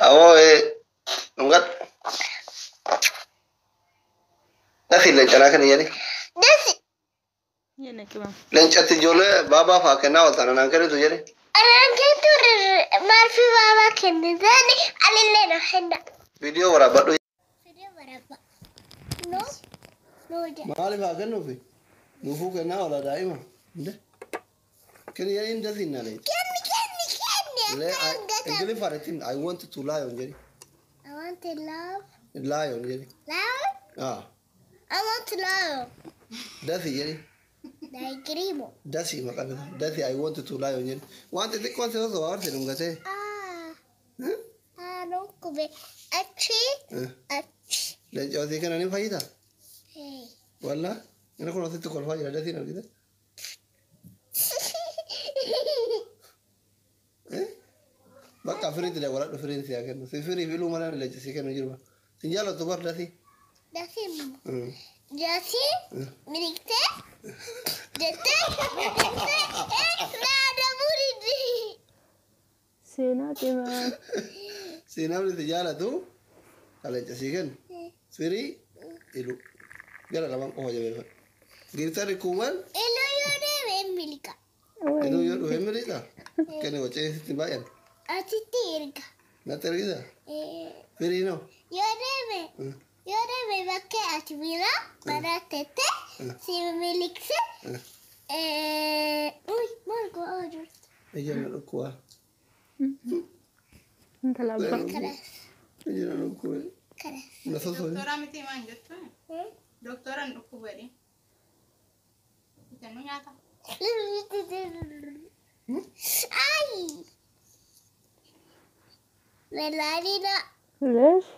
Awoo dhungadhu. Dasi leencanaa kenni jedhi. Dasi. Jenne qimam. Leencatti ijoollee baabaa fa'aa kennaa ooltan anaan kennitu jedhi. Anaan kennitu maalfi baabaa kennitani alillee na kenna. Viidiyoo waraabbadhu. Viidiyoo waraabba. No. No jedha. Maaliif haa kennuufi? Nuufuu kennaa oola daa'ima. Kenni jedhi dasi hin naleeti. Kenni kenni kenni. Ingiliffaan ittiin I want to lion jedhi. I want to love. Lion jedhi. Lion? Ah. I want to lion. Dasi jedhi. Daigirimo. Dasi maqaan isaa. Dasi I want to lion jedhi. Waan xixiqqoon si osoo aarse dhungatee. Ah. Ah, no kube. Achi. Achi. Leenca osii kana ni fayyida? Hey. Wallaa inni kun asitti kolfaa jira dasiin argite. Bakka firiitti dabaladhu firiin si haa kennu. Si firii filuu malee leenca si kennu jiru. Sin jaallattu bar dasii. Dasi. Dasi. Milikte. Jettee. Milikte. Naada buridi. Seenaa qimaa. Seenaa si jaallattu kan leenca si kennu. Firii iluu. Gara lamaan qofa jabeeffadhu. Giiftarri kuuwwan. Iluu yoo deeme miliqa. Iluu yoo dhufe miliqa. Kenni wacee sitti baay'an. Asitti erga. Natti ergita? Firii noo? Yoo deeme. Yoo deeme bakkee ati bira barattette si milikse. Uy maal go'aa jirti? Ija na dhukkubaa. Intala abbaa. Kanas. Ija na dhukkubee. Kanas. Na sossobe. Doktora miti maan jettu? Doktora hin dhukkubu jedhee. Jennu nyaata. Ay! Lallaalina. Leesh.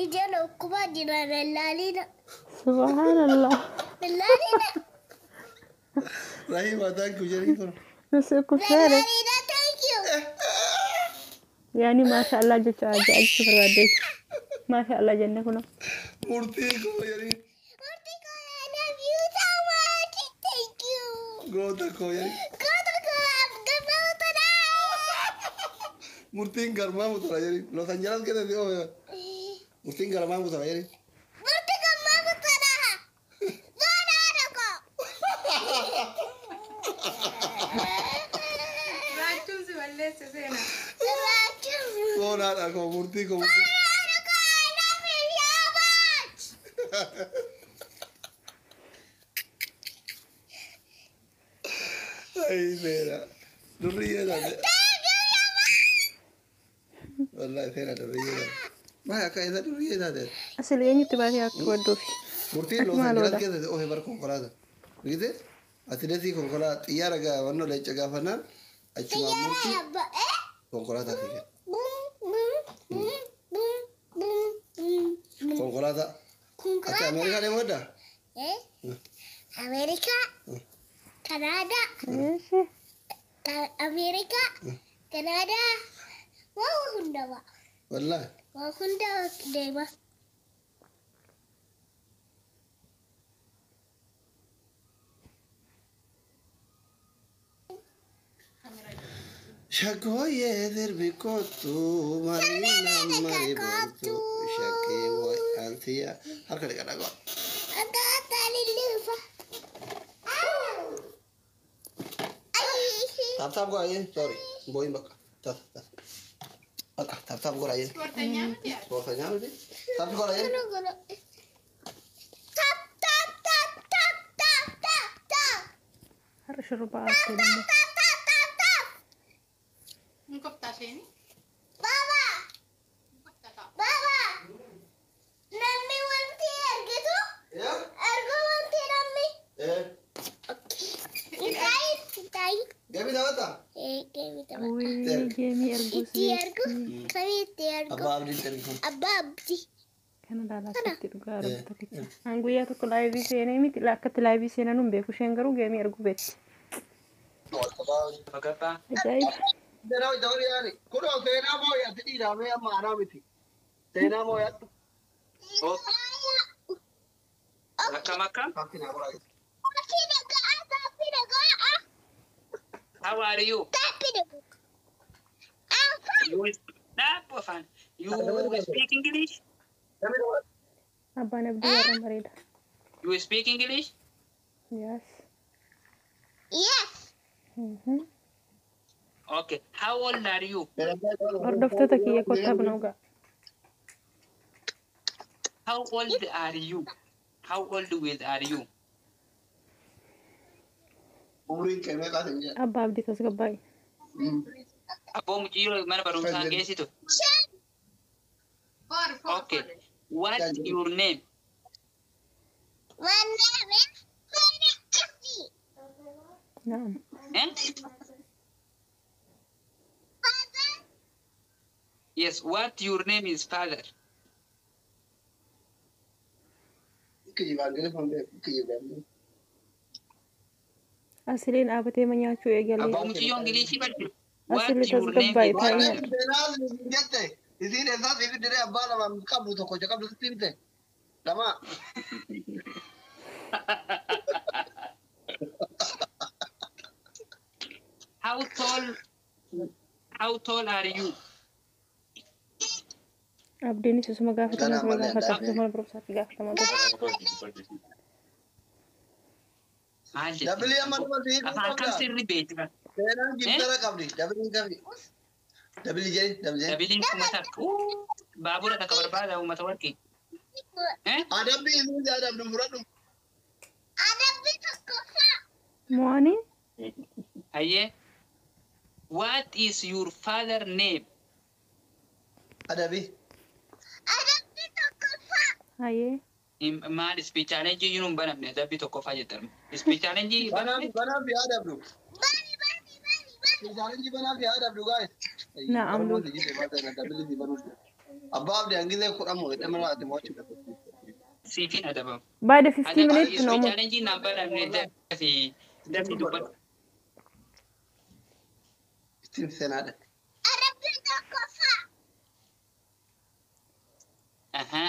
Ija dhukkubaa jira lallaalina. Subhaanallah. Lallaalina. Rahima thank you jedhii kun. Nusi kuffeere. Lallaalina thank you. Yaani maasha Allah jecha ajaa'ibsu barbaaddeetti. Maasha Allah jenne kunoo. Murtii koo jedhii. Murtii koo I love you so much. Thank you. Goota koo jedhii. Goota koo afgamaatadha. Murtiin garmaa mutura jedhii. Los Angeles keessa si oofe. Murtiin garmaa mutura jedhii. Murtii garmaa mutura. Boona koo. Raachuun si balleesse seenaa. Raachuun. Boonaadha koo murtii koo. Boona koo I love you so much. Ay seenaa. Durriyyee taate. Wallahi seenaa durriyyee taate. Maal akka isa durriyyee taate. Asili eenyutti baatee akka waddoofi? Murtiin Los Angeles keessa si oofe bar konkolaataa. Argite? Ati dasii konkolaataa xiyyaara gaafannoo leenca gaafannaan achumaan murtii konkolaataa fi kenna. Konkolaataa. Ati Ameerikaa deemuu heddaa? Ameerikaa, Kanaadaa, Ameerikaa, Kanaadaa, waan hundaa. Wallahi. Waan hundaa deema. Shaggooyyee sirbi kootu mariina mari boontu shaggee wayi ansiya harka dhiqadhaa qaba. Akkaataa lilluufa. Taap taap godhaa sorry booyin bakka taas taas bakka taap taap godhaa jee. Ispoorteenyaa miti yaa? Ispoorteenyaa miti. Taap godhaa jee. Tap tap tap tap tap tap tap. Har'a shurrubbaa haftee dammoo. Tap tap tap tap. Hin koftaa isheen? Baba. Hin koftaa ta'a. Baba. Namni wanti argitu? Erga wanti namni. Itaayi itaayi. Geemii taphataa? Geemii taphataa. Wayii geemii erguu Itti ergu. Kamii itti ergu? Abbaa Abdii ergu. Abbaa Abdii. Kana ilaalaa asitti dhugaa rabbi tokkicha. An guyyaa tokko laayivii seenee miti akkatti laayivii seenan hin beeku isheen garuu geemii erguu beekti. Ajaa'iba. Kunoo seenaa mooyatti dhiiraamee amma anaa miti. Seenaa mooyatti. Akkam akkam? Taappii naa godhaa. Taappii dhagaa taappii dhagaa. How are you? Taappii dhagaa. I'm fine. You Dhaabbu afaan. You speak English? Abbaan abdii warra bareeda. You speak English? Yes. Yes. Mhm. Okay. How old are you? Hordoftoota kiyya kottaa buna dhugaa. How old are you? How old with are you? Umriin kee meeqaa hin jedhu. Abbaa abdii tasgabbaa'e. Abboo mucayyoo mana barumsaan geessitu. Four, four, Okay. four. What your name? My name is Father Abdi. Na'am. Eh? Father Yes, what your name is, father? Kijibaan gilifan beeku kijibaan. Asiliin dhaabatee ma nyaachuu eegalee. Abboo mucayyoo Ingilishii barti. What Asili your name tasgabbaa'e is, taa'ee father? nyaadhu. Seenaa jette isiin eessaas siif diree abbaa lama qabdu tokko qabdu sitti himte lama. How tall how tall are you? Abdiinis isuma gaafatamaa Ganaa ture malee gaafata. adda. Mana barumsaatti gaafatamaa ture. Maal jette? Dabilii amma nama siif Afaan kam qabda. sirri beekta? Seenaan gibtara qabdi. Dabiliin qabi. Dabilii jedhi dabilii jedhi. Dabiliin kuma takka. Baabura takka barbaada uummata warqii. Eh? Adabbii isiin adabdu fudhadhu. Adabbi tokkoffaa. Mo'anii Hayyee. What is your father name? Adabi. Adabbi tokkoffaa. hayyee Maal speech challenge iyyuu hin banamne adabbii tokkoffaa jettan. Speech challenge Banaaf banaaf yaa adabdu. Bani bani bani bani. Challenge banaaf yaa adabdu guys. Na'am. Abbaa abdii hangisee kudhan moo hidhamee ati mo'achuu. Siifin adabamu. By the 15 Adabbii minutes no speech more. challenge naan banamne dafii dafii dubbadhu. Ittiin seenaadha. Adabbi tokkoffaa. Aha.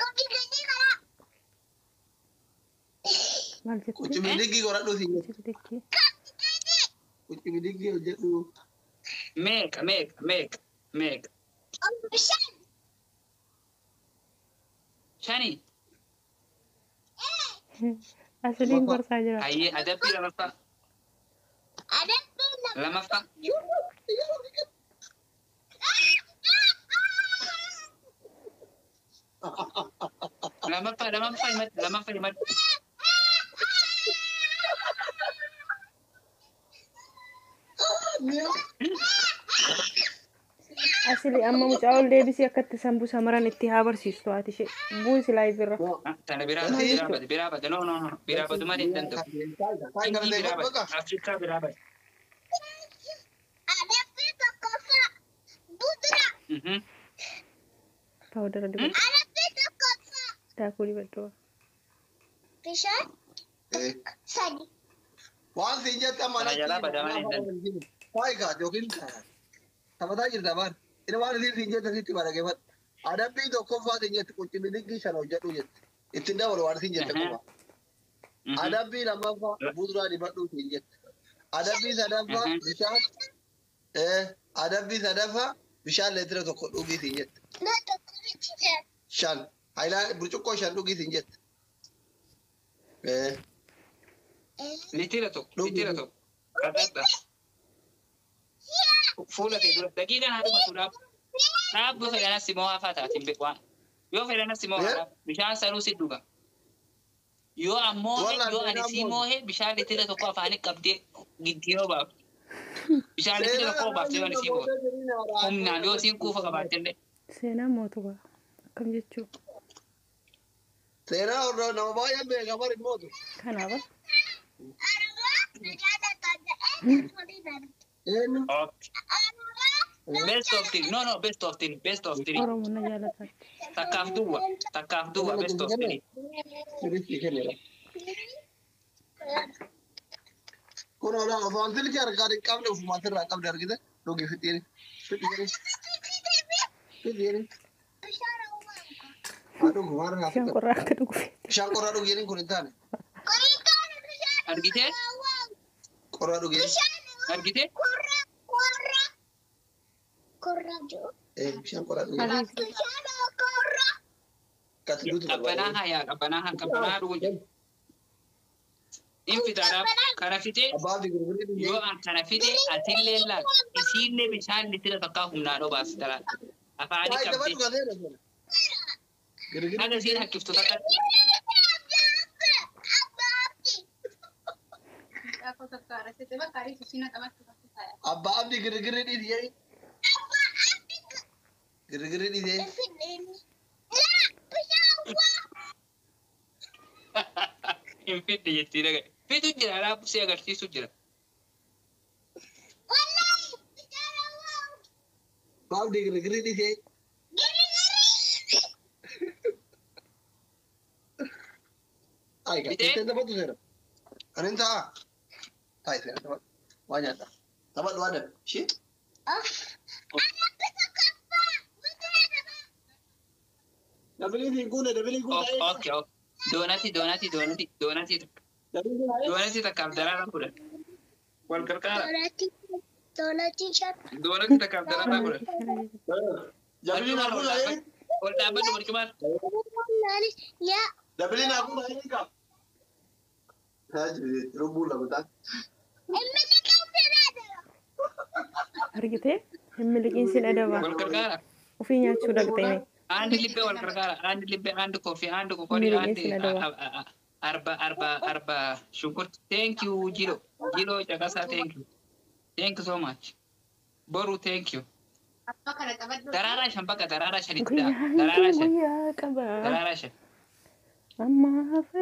Kophii gadi karaa. Maal jettee? Qucci godhadhu siin jedhu. Qucci Kophii gadi. Qucci bidiggii hojjedhu. Meeqa meeqa meeqa meeqa? Bishaan. Shani. Asiliin gorsaa jira. Hayyee adabbii lamaffaa. Adabbi lama. Lamaffaa. Lamaffaa lamaffaa himadhu lamaffaa himadhu. Asili amma mucaa ol deebisii akkatti sambuusa maran itti haa barsiistu haati ishee. Buusi live irra. Tana biraa bade biraa bade biraa bade no no no biraa badu malee hin danda'u. Hindii biraa bade Afrikaa biraa bade. Adabbi tokkoffaa. Budura. Paawudara dibadhu. Adabbi tokkoffaa. Daakuu dibadhu. Bishaan sadi. Waan siin jette amma Kana jalaa badaa malee hin danda'u. Faayikaa yookiin taphataa jirta baan. Inni waan isiin siin jette sitti barakeeffadhu. Adabbii tokkoffaa siin jette qucci bidiggii shan hojjedhu jette. Ittiin dabalu waan isiin jette qofa. Adabbii lammaffaa buduraa dibadhu siin jette. Adabbii sadaffaa bishaan adabbii sadaffaa bishaan leetira tokko dhugii siin jette. Na tokko bichite. Shan. Hayilaa burcuqqoo shan dhugii siin jette. Litira tokko litira tokko. Qadhadha. Fuula kee dura daqiiqaan haa dhumatu dhaab. Dhaabbu fedhanas immoo hafaa taatiin waan. Yoo fedhanas immoo hafaa bishaan sanuu si dhuga. Yoo ammoo yoo ani si moohe bishaan litira tokko afaanii qabdee giddii baafte. Bishaan litira tokko baafte yoo ani si moohe. Humnaan yoo siin kuufa qabaatte illee. Seenaa mootummaa akkam jechuu Seenaa hordoo nama baay'ee beeka bari mootu. kanaaf Arabaa na jaalata jedhee horii darbe. Eenyu? Okay. Arabaa Best of three. No, no, best of three. Best of three. Oromoon na jaalataatti. Takkaaf duwwa. Takkaaf duwwa. Best of three. Sirriitti kennedha. Kun olaa osoo silkii harkaan hin qabne ofumaa sirraa qabde argite dhugi fixeeni. Fixeeni. Fixeeni. Bishaan awwaalqa. Haa dhugu waan irraa Bishaan fixan. qorraa akka dhugu feete. Bishaan qorraa dhugi jedhin kun hin taane. Qoriitaan bishaan Argitee? awwaalqa. Qorraa dhugi jedhin. Bishaan Argitee? qorra qorra. Bishaan qoraa dhugu. Kasi duutu Qabbanaa haa yaa qabbanaa haa qabbanaa dhugu jedhu. In fixaadhaaf kana fixee Abbaa abdii girgirii dhiisee. yoo an kana fixe atillee laal isiillee bishaan litira takkaa humnaan obaas talaan afaanii Taa'ii qabdee taphadhu gazeera. Girgirii. haga isiin hakkiftu takka Abbaa abdii girgirii dhiisee. Girgirii dhiisee. Hin fidde jettii dhaga fitu jira dhaabu si agarsiisu jira. Abbaa abdii girgirii dhiisee. Ayi gaa ittiin taphatu seera. Ani hin ta'a. Taa'i seera taphadhu. Waa nyaadha. Taphadhu waa dhabe. Ishee. Dabilii siin kuune dabilii kun ta'ee. Okay okay doonati doonati doonati doonati Dabilii kun ta'ee. doonati takkaaf daraaraa kudhan wal gargaara Doonati doonati takkaaf daraaraa kudhan Dabilii naa kun ta'ee. ol dhaabbadhu barcumaan Dabilii naa kun ta'ee qaba. Lubbuu lama ta'a. Argitee hin miliqiinsin adaba. Wal gargaara. Ofii nyaachuu dhaqxee. አንድ ልቤ ወል gargaara አንድ ልቤ አንድ ኮፊ አንድ ቆቆሪ አንድ አርባ አርባ አርባ ሽንኩርት ቴንክ ዩ ጂሎ ጂሎ ጨቀሳ ቴንክ ዩ ቴንክ ሶ ማች ቦሩ ቴንክ ዩ ደራራ shan bakka daraaraa shan itti Guyyaan daraaraa shan guyyaa qaba. daraaraa shan Amma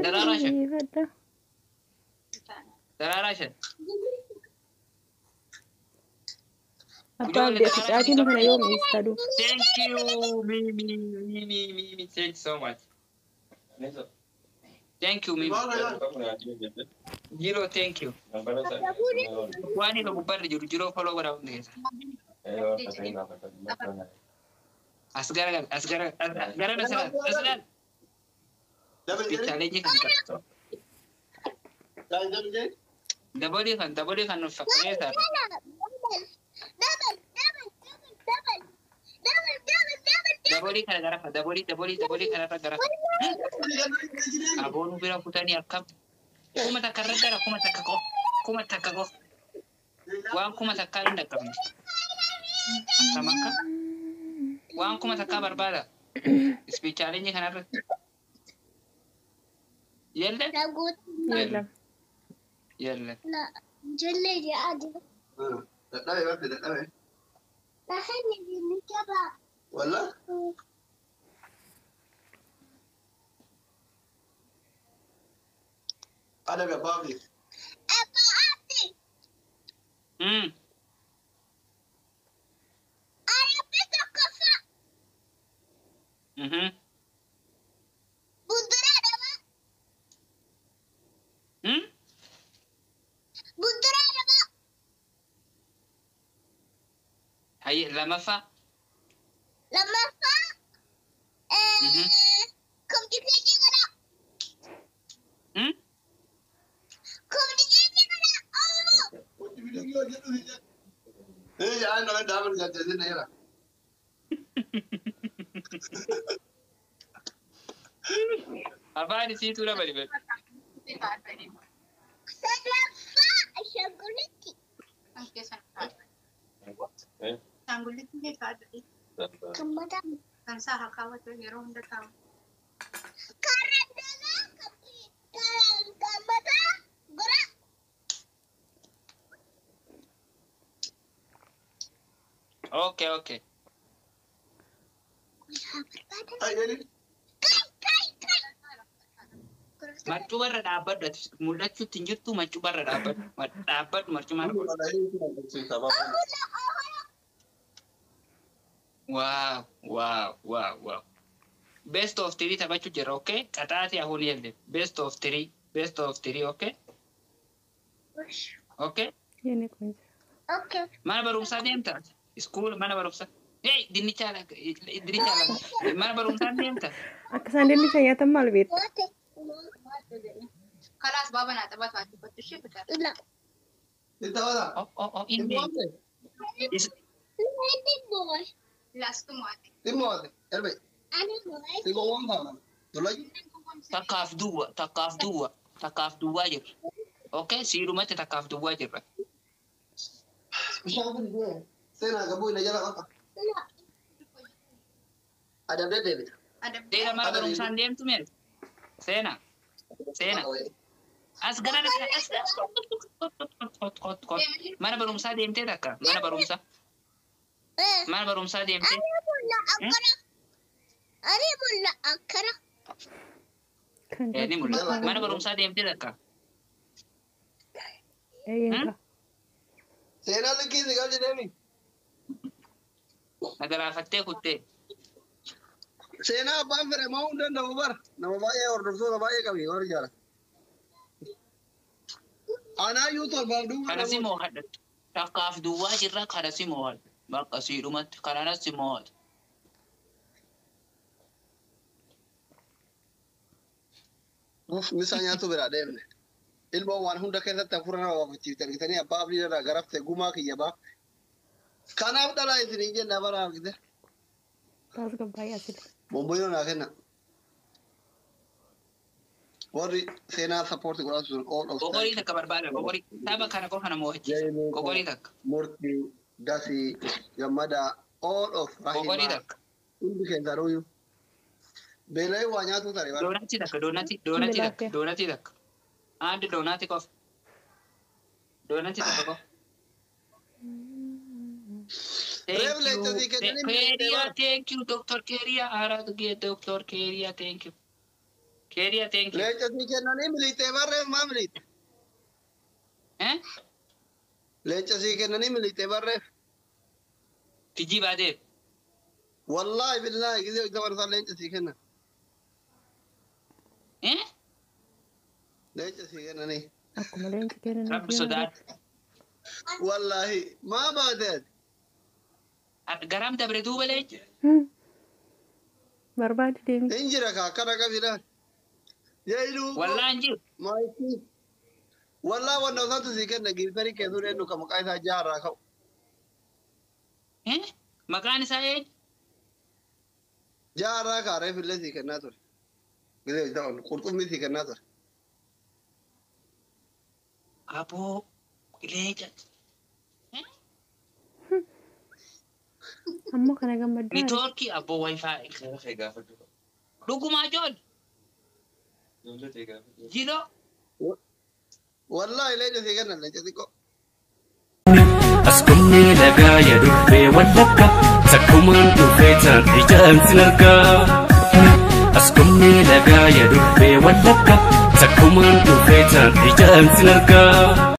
Daraaraa shan. hafadha. daraaraa shan Abbaa abdii ati caatiin kana yoom eessaa dhufu? Thank you, Mimi, Mimi, Mimi. Thank you so much. Thank you, Mimi. Jiro, thank you. Waan isa gubbaarra jiru jiroo follow godhaa hundi keessa. As garagal, as garagal, gara as laal, as laal. Challenge kan qabdu. Dabalii kan, dabalii kan nuuf fakkeessa. Dabalii kana garafa, dabalii, dabalii, dabalii kanarra garafa. Aboonuu bira kutanii akkam. 1000 irra gara 1000 qofa, 1000 qofa. Waan 1000 hin dhaqqabne. Akkam akka? Waan 1000 barbaada. Speech challenge kanarratti. Yelle? Yelam. Yelle. Wala? Ada abbaa abdii. Mhm. Mm. Hayya lamaffaa. Mhm. Mm. Eh, yaa nama daabal jajjabe na jira. Afaan isiituu dabali beeku. Okay, okay. Ay, Marcumarra dhaabbadhu ati mul'achuutti hin jirtu marcumarra dhaabbadhu. Dhaabbadhu marcumarra. Wow, wow, wow, wow. Best of three taphachuu jira, okay? Qaxaati ahuun yelle. Best of three, best of three, okay? Okay? Yene ቆንጆ Mana barumsaa deemta? School mana barumsaa. Hey, dinnicha ala, dinnicha ala. Mana barumsaa deemta? Akka isaan dinnicha nyaatan maal beekta? خلاص بابا انا اعتبرت Itti taphataa? Oh, oh, oh, inni. Ani boy. Laastumaati. Dhimmoota. Erbe. Ani boy. Si gowwoon taana. Dullaji. Takkaaf duwwa, takkaaf duwwa, takkaaf duwwaa jirra. Okay, siidhumatti takkaaf duwwaa jirra. Bishaan kun du'e. Seenaa gabuu ina jala qaqa. Adabdee deebita. Seena mana barumsaan deemtu mee? Seena. Seena. As gara as kot kot kot. Mana barumsaa deemtee takka? Mana barumsaa. Mana barumsaa deemtee? Ani bulla akkana. Ani bulla akkana. Kan Ni mul'ata. Mana barumsaa deemtee takka? Eeyyenka. Seenaa likkii si galchi deemi. Nagaraafattee kuttee. Seenaa abbaan fedhe moo hin danda'u bara. Nama baay'ee hordoftoota baay'ee qabi warri jaala. Anaayyuu torbaaf duwwaa. Kana si moo'adha. Takkaaf duwwaa jirra kana si moo'adha. Bakka siidhumatti kananas si moo'adha. Uf, misaa nyaatu biraa deemne. Ilmoo waan hunda keessatti hafuura nama baafachiifte argitanii abbaa abdii irraa garafte gumaa kiyya baafte. Kanaaf dhalaa isinii jenna bara argite. Tasgabbaa'ee asili. Bomboyoo naa kenna. Warri seenaa support godhaa sun all of Qoqorii takka barbaada. Qoqorii tapha kana qofa nama moo'achiisa. Qoqorii takka. Murtii, Dasii, Gammadaa, all of Qoqorii Rahimaa. takka. Hundi keessaa dhuyyuu. Beela'ee waa nyaatu tare bara. Doonatii takka. Doonatii doonatii takka. Doonatii takka. Aandi doonatii qofa. Doonatii takka qofa. Thank Rev you. leenca sii kennanii Keria, thank you, Dr. Keria. Arage, Dr. Keria, thank you. Keria, thank you. Leenca sii kennanii miliixee barreef maa miliixxe? Eh? Leenca sii kennanii miliixee barreef. Kijibaa deem. Wallaahi billaahi gisee hojii isaa leenca sii kennan. Eh? Leenca sii kennanii. Akkuma leenci kennan. Rabbi sodaadhu. Wallaahi maa baateet? Garam dabre duuba leenci. Barbaadi deemi. Hin jira kaa akkana qabidhaan. Yeeduu. Wallaan jiru. Maayikii. Wallaa wanna isaatu sii kenna giiftarii keessuu eenyu kan maqaa isaa jaarraa ka'u. Eh? Maqaan isaa eenyu? Jaarraa kaa reef illee sii kennaa ture. Gisee hojii ta'u qurxummii sii kennaa ture. Aboo leenca. Ammoo kana gammaddaa. Niitoorkii aboo wifi. Dhugumaa jool. Jiloo. Wallaahi leenca sii kennan leenca xiqqoo. Askummee lagaa yaa durbee wallakka takkumaan dhufee taan ijaan sin argaa. Askummee lagaa yaa durbee wallakka takkumaan dhufee taan ijaan sin argaa.